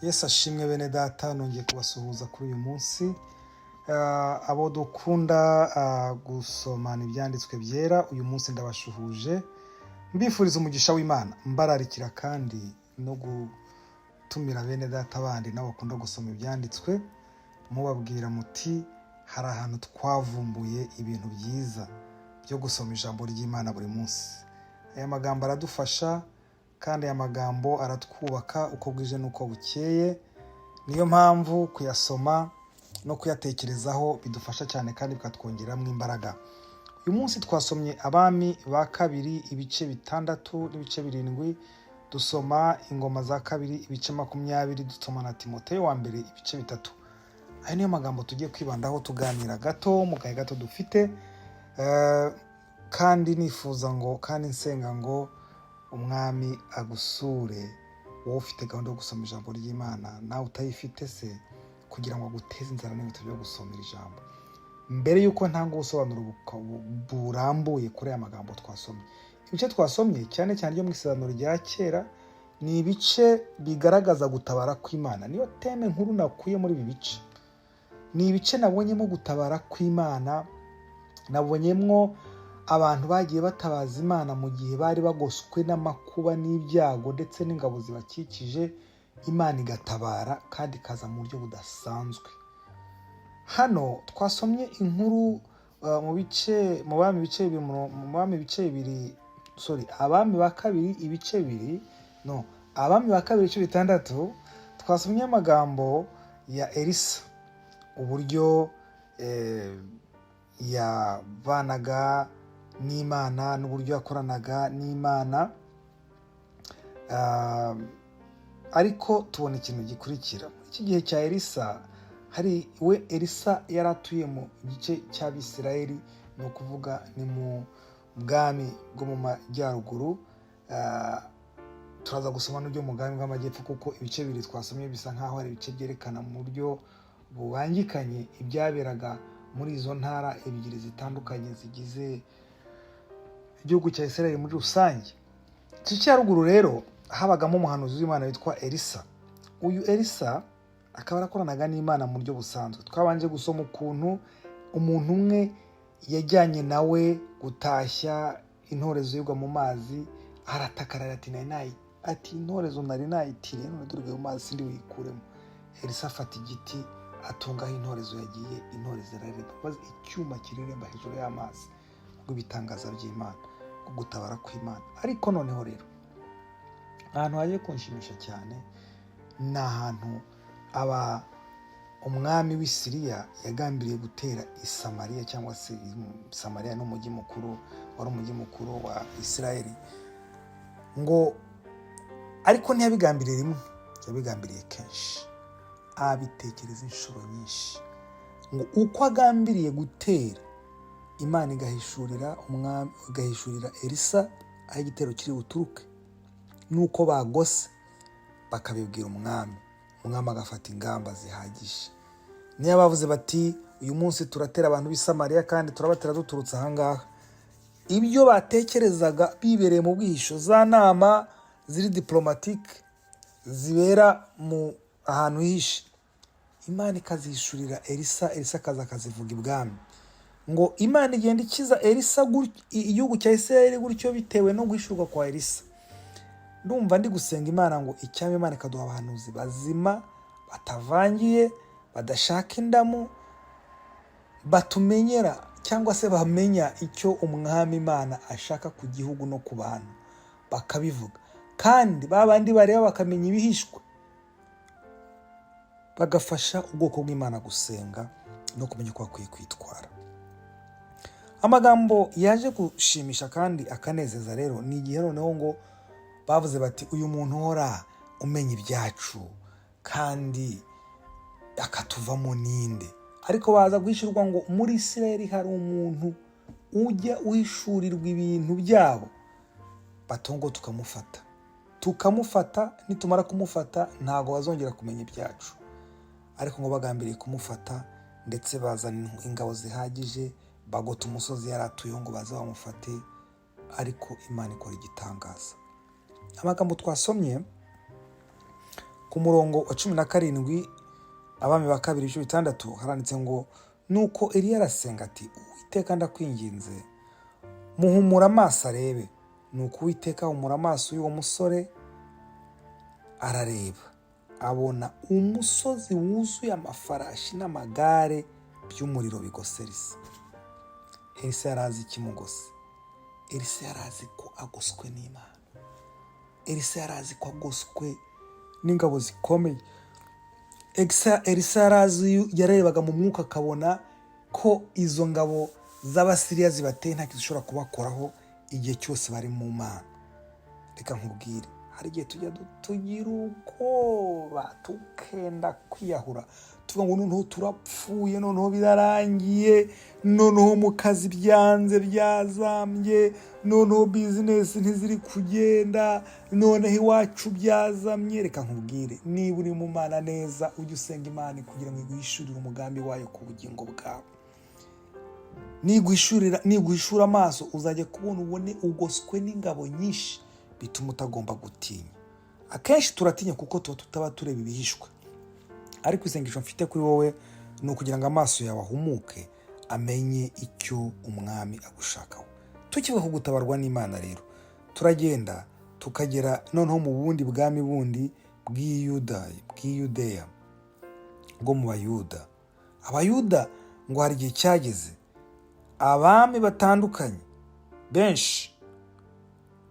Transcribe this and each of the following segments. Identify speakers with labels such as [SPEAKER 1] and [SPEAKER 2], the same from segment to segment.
[SPEAKER 1] Yesu ashimwe bene data, nongeye kubasuhuza kuri uyu munsi. Abo dukunda gusomana ibyanditswe byera, uyu munsi ndabashuhuje, mbifuriza umugisha w'Imana, mbararikira kandi no gutumira bene data bandi nabo bakunda gusoma ibyanditswe, mubabwira muti hari ahantu twavumbuye ibintu byiza byo gusoma ijambo ry'Imana buri munsi. Aya magambo aradufasha kandi aya magambo aratwubaka uko bwije n'uko bukeye. Niyo mpamvu kuyasoma no kuyatekerezaho bidufasha cyane kandi bikatwongeramo imbaraga. Uyu munsi twasomye Abami ba Kabiri ibice 6 n'ibice 7, dusoma Ingoma za Kabiri ibice 20, dusoma na Timoteyo wa Mbere ibice 3. Ayo niyo magambo tugiye kwibandaho tuganira gato mu gahe gato dufite. Kandi nifuza ngo kandi nsenga ngo Umwami agusure, wowe ufite gahunda yo gusoma ijambo ry'Imana, nawe utayifite se, kugira ngo aguteze inzara n'inkweto byo gusoma iri jambo. Mbere y'uko ntanga ubusobanuro burambuye kuri aya magambo twasomye, ibice twasomye cyane cyane byo mu Isezerano rya Kera ni ibice bigaragaza gutabara kw'Imana. Niyo thème nkuru nakuye muri ibi bice. Ni ibice nabonyemo gutabara kw'Imana, nabonyemo abantu bagiye batabaza Imana mu gihe bari bagoswe n'amakuba n'ibyago ndetse n'ingabo zibakikije, Imana igatabara kandi ikaza mu buryo budasanzwe. Hano twasomye inkuru mu bice mu Bami ibice 2, mu Bami ibice 2, sorry, Abami ba Kabiri ibice 2, no, Abami ba Kabiri ibice 6, twasomye amagambo ya Elisa, uburyo yabanaga n'Imana n'uburyo yakoranaga n'Imana. Ariko tubona ikintu gikurikira muri iki gihe cya Elisa. Hari we Elisa yari atuye mu gice cy'Abisirayeli, ni ukuvuga ni mu bwami bwo mu majyaruguru. Turaza gusoma n'ibyo mu bwami bw'amajyepfo, kuko ibice 2 twasomye bisa nk'aho ari ibice byerekana mu buryo bubangikanye ibyaberaga muri izo ntara ebyiri zitandukanye zigize igihugu cya Israel muri rusange. Iki cya ruguru rero habagamo umuhanuzi w'Imana witwa Elisa. Uyu Elisa akaba yarakoranaga n'Imana mu buryo busanzwe. Twabanje gusoma ukuntu umuntu umwe yajyanye nawe gutashya intorezo igwa mu mazi, aratakara ati nari nayi, ati intorezo nari nayitiriye, none dore mu mazi sindi buyikuremo. Elisa afata igiti atungaho intorezo yagiye, intorezo irareremba, maze icyuma kireremba hejuru y'amazi kubw'ibitangaza by'Imana, ku gutabara kw'Imana. Ariko noneho rero ahantu hagiye kunshimisha cyane ni ahantu aba umwami w'i Siriya yagambiriye gutera i Samariya, cyangwa se Samariya n'umujyi mukuru, wari umujyi mukuru wa Isirayeli. Ngo ariko ntiyabigambiriye rimwe, yabigambiriye kenshi, abitekereza inshuro nyinshi. Ngo uko agambiriye gutera, Imana igahishurira umwami, igahishurira Elisa aho igitero kiri buturuke nuko bagose, bakabibwira umwami, umwami agafata ingamba zihagije. Niyo bavuze bati uyu munsi turatera abantu b'i Samariya kandi turabatera duturutse ahangaha, ibyo batekerezaga bibereye mu bwihisho, za nama ziri diplomatique zibera mu ahantu hihishe, Imana ikazihishurira Elisa, Elisa akaza akazivuga ibwami. Ngo Imana igenda ikiza Elisa igihugu cya Isirayeli gutyo bitewe no guhishurwa kwa Elisa. Ndumva ndi gusenga Imana ngo icyaba Imana ikaduha abahanuzi bazima, batavangiye, badashaka indamu, batumenyera cyangwa se bamenya icyo Umwami Imana ashaka ku gihugu no ku bantu bakabivuga, kandi ba bandi bareba bakamenya ibihishwe, bagafasha ubwoko bw'Imana gusenga no kumenya uko bakwiye kwitwara. Amagambo yaje gushimisha kandi akanezeza rero ni igihe noneho ngo bavuze bati uyu muntu uhora umenya ibyacu kandi akatuvamo ninde? Ariko baza guhishurwa ngo muri Isirayeli hari umuntu ujya uhishurirwa ibintu byabo, batongo tukamufata, tukamufata, nitumara kumufata ntabwo bazongera kumenya ibyacu. Ariko ngo bagambiriye kumufata, ndetse bazana ingabo zihagije, bagota umusozi yari atuyeho ngo baze bamufate, ariko Imana ikora igitangaza. Amagambo twasomye Ku murongo wa 17, Abami ba Kabiri ibice 6, haranditse ngo: "Nuko Eliya arasenga ati: 'Uwiteka, ndakwinginze, muhumura amaso arebe.' Nuko Uwiteka ahumura amaso y'uwo musore, arareba, abona umusozi wuzuye amafarashi n'amagare by'umuriro bigose Elisa." Elisa yari azi ikimugose. Elisa yari azi ko agoswe n'Imana. Elisa yari azi ko agoswe n'ingabo zikomeye. Elisa yari azi, yarebaga mu mwuka akabona ko izo ngabo z'Abasiriya zibateye nta kintu zishobora kubakoraho igihe cyose bari mu Mana. Reka nkubwire, hari igihe tujya tugira ubwoba, tukenda kwiyahura, tuvuga ngo noneho turapfuye, noneho birarangiye, noneho mu kazi byanze byazambye, noneho business ntiziri kugenda, noneho iwacu byazamye. Reka nkubwire, niba uri mu Mana neza, ujye usenga Imana kugira ngo iguhishurire umugambi wayo ku bugingo bwawe. Niguhishura amaso, uzajya kubona ubone ugoswe n'ingabo nyinshi, bituma utagomba gutinya. Akenshi turatinya kuko tuba tutaba tureba ibihishwe, ariko isengesho mfite kuri wowe ni ukugira ngo amaso yawe ahumuke, amenye icyo Umwami agushakaho. Tukivuga ku gutabarwa n'Imana rero, turagenda tukagera noneho mu bundi bwami bundi bw'Iyudeya, bwo mu Bayuda. Abayuda ngo hari igihe cyageze abami batandukanye benshi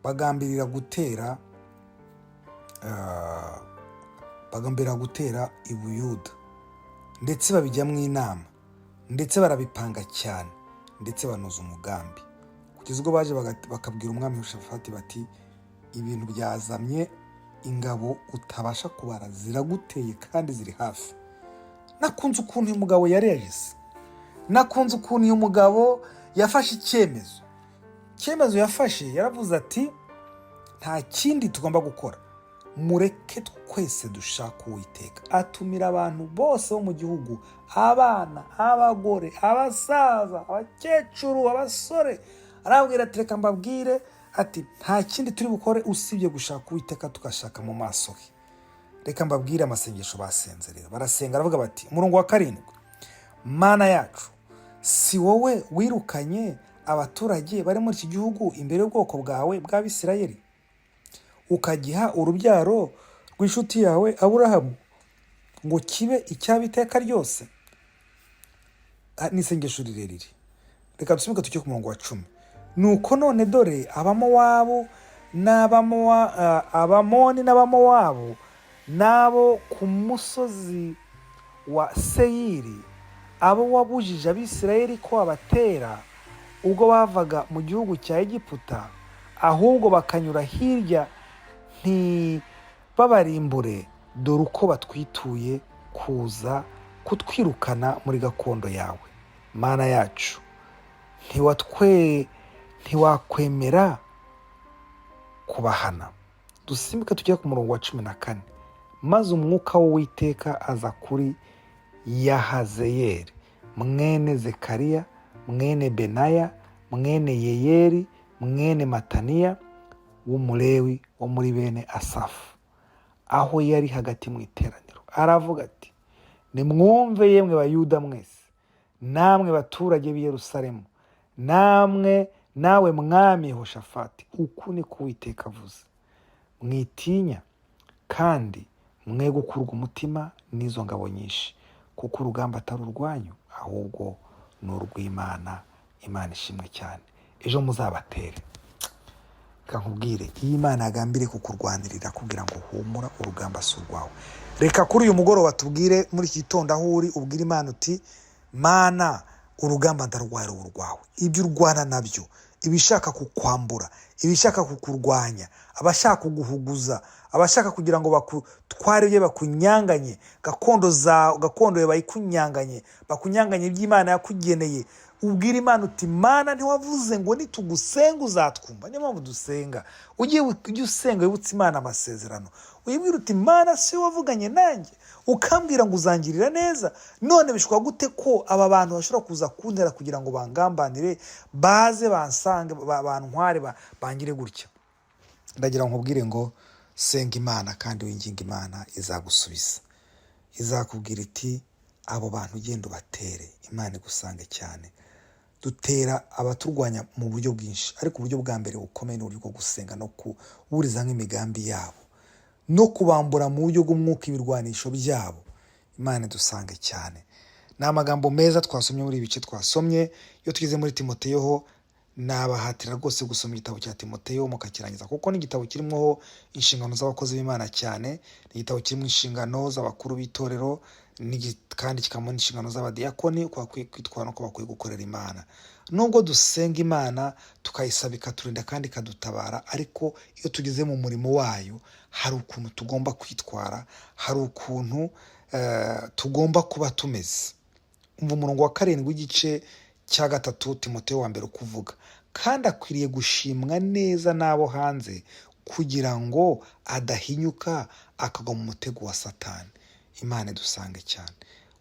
[SPEAKER 1] bagambirira gutera i Buyuda, ndetse babijyamo inama, ndetse barabipanga cyane, ndetse banoza umugambi, kugeza ubwo baje bakabwira umwami Yehoshafati bati: "Ibintu byazamye, ingabo utabasha kubara ziraguteye kandi ziri hafi." Nakunze ukuntu uyu mugabo yarejese, nakunze ukuntu uyu mugabo yafashe icyemezo. Icyemezo yafashe, yaravuze ati: "Nta kindi tugomba gukora, mureke twese dushake Uwiteka." Atumira abantu bose bo mu gihugu, abana, abagore, abasaza, abakecuru, abasore, arababwira ati: "Reka mbabwire," ati: "nta kindi turi bukore usibye gushaka Uwiteka, tugashaka mu maso he." Reka mbabwire amasengesho basenze rero. Barasenga, aravuga bati, umurongo wa 7: "Mana yacu, si wowe wirukanye abaturage bari muri iki gihugu imbere y'ubwoko bwawe bw'Abisirayeli, ukagiha urubyaro rw'inshuti yawe Aburahamu ngo kibe icyaba iteka ryose?" Ah, ni isengesho rirerire. Reka dusimbuke tujye ku murongo wa 10: "Nuko none dore Abamowabu Abamoni n'Abamowabu n'abo ku musozi wa Seyiri, abo wabujije Abisirayeli ko babatera ubwo bavaga mu gihugu cya Egiputa, ahubwo bakanyura hirya ntibabarimbure, dore uko batwituye kuza kutwirukana muri gakondo yawe. Mana yacu, ntiwakwemera kubahana?" Dusimbuke tujye ku murongo wa 14: "Maze umwuka w'Uwiteka aza kuri Yahazeyeli mwene Zekariya, mwene Benaya, mwene Yeyeri, mwene Mataniya, w'Umulewi wo muri bene Asafu, aho yari hagati mu iteraniro, aravuga ati: 'Nimwumve yemwe Bayuda mwese, namwe baturage b'i Yerusalemu, namwe nawe mwami Yehoshafati, uku ni ko Uwiteka avuze: Mwitinya kandi mwe gukurwa umutima n'izo ngabo nyinshi, kuko urugamba atari urwanyu, ahubwo ni urw'Imana.'" Imana ishimwe cyane. "Ejo muzabatere." Reka nkubwire, iyo Imana yagambiriye kukurwanirira, kugira ngo humura, urugamba si urwawe. Reka kuri uyu mugoroba tubwire, muri iki gitondo aho uri, ubwire Imana uti: "Mana, urugamba ndarwaye urwawe. Ibyo urwana nabyo, ibishaka kukwambura, ibishaka kukurwanya, abashaka kuguhuguza, abashaka kugira ngo bakutware ibyo, bakunyanganye gakondo zawe, gakondo yawe bayikunyanganye, bakunyanganye iby'Imana yakugeneye." Ubwira Imana uti: "Mana, ntiwavuze ngo nitugusenga uzatwumva? Niyo mpamvu dusenga." Ujye usenga wibutse Imana amasezerano, uyibwira uti: "Mana, si wavuganye nanjye ukambwira ngo uzangirira neza? None bishoboka gute ko aba bantu bashobora kuza kuntera kugira ngo bangambanire, baze bansange, bantware, bangire gutya?" Ndagira ngo nkubwire ngo Senga Imana kandi winginga Imana, izagusubiza, izakubwira iti: "Abo bantu ugenda ubatere." Imana igusange cyane. Dutera abaturwanya mu buryo bwinshi, ariko uburyo bwa mbere bukomeye ni uburyo bwo gusenga no kuburiza nk'imigambi yabo no kubambura mu buryo bw'umwuka ibirwanisho byabo. Imana idusange cyane. Ni amagambo meza twasomye muri ibi bice twasomye. Iyo tugeze muri Timoteyo ho, nabahatira rwose gusoma igitabo cya Timoteyo mukakirangiza, kuko ni igitabo kirimo inshingano z'abakozi b'Imana cyane. Ni igitabo kirimo inshingano z'abakuru b'itorero, kandi kikabamo n'inshingano z'abadiyakoni, uko bakwiye kwitwara n'uko bakwiye gukorera Imana. Nubwo dusenga Imana tukayisaba ikaturinda kandi ikadutabara, ariko iyo tugeze mu murimo wayo hari ukuntu tugomba kwitwara, hari ukuntu tugomba kuba tumeze. Umva umurongo wa 7 w'igice cya 3 Timoteyo wa mbere ukuvuga: "Kandi akwiriye gushimwa neza n'abo hanze, kugira ngo adahinyuka akagwa mu mutego wa Satani." Imana idusange cyane.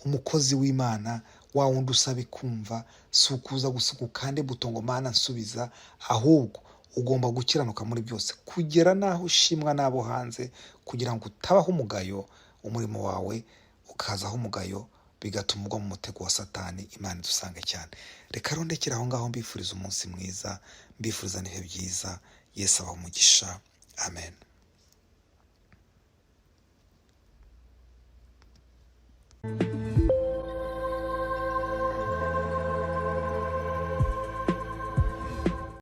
[SPEAKER 1] Umukozi w'Imana wa wundi usaba ikumva, si ukuza gusa ukande buto ngo "Mana nsubiza", ahubwo ugomba gukiranuka muri byose kugera n'aho ushimwa n'abo hanze, kugira ngo utabaho umugayo, umurimo wawe ukazaho umugayo, bigatuma ugwa mu mutego wa Satani. Imana idusange cyane. Reka rondekere aho ngaho, mbifuriza umunsi mwiza, mbifuriza n'ibihe byiza. Yesu abahe umugisha. Amen.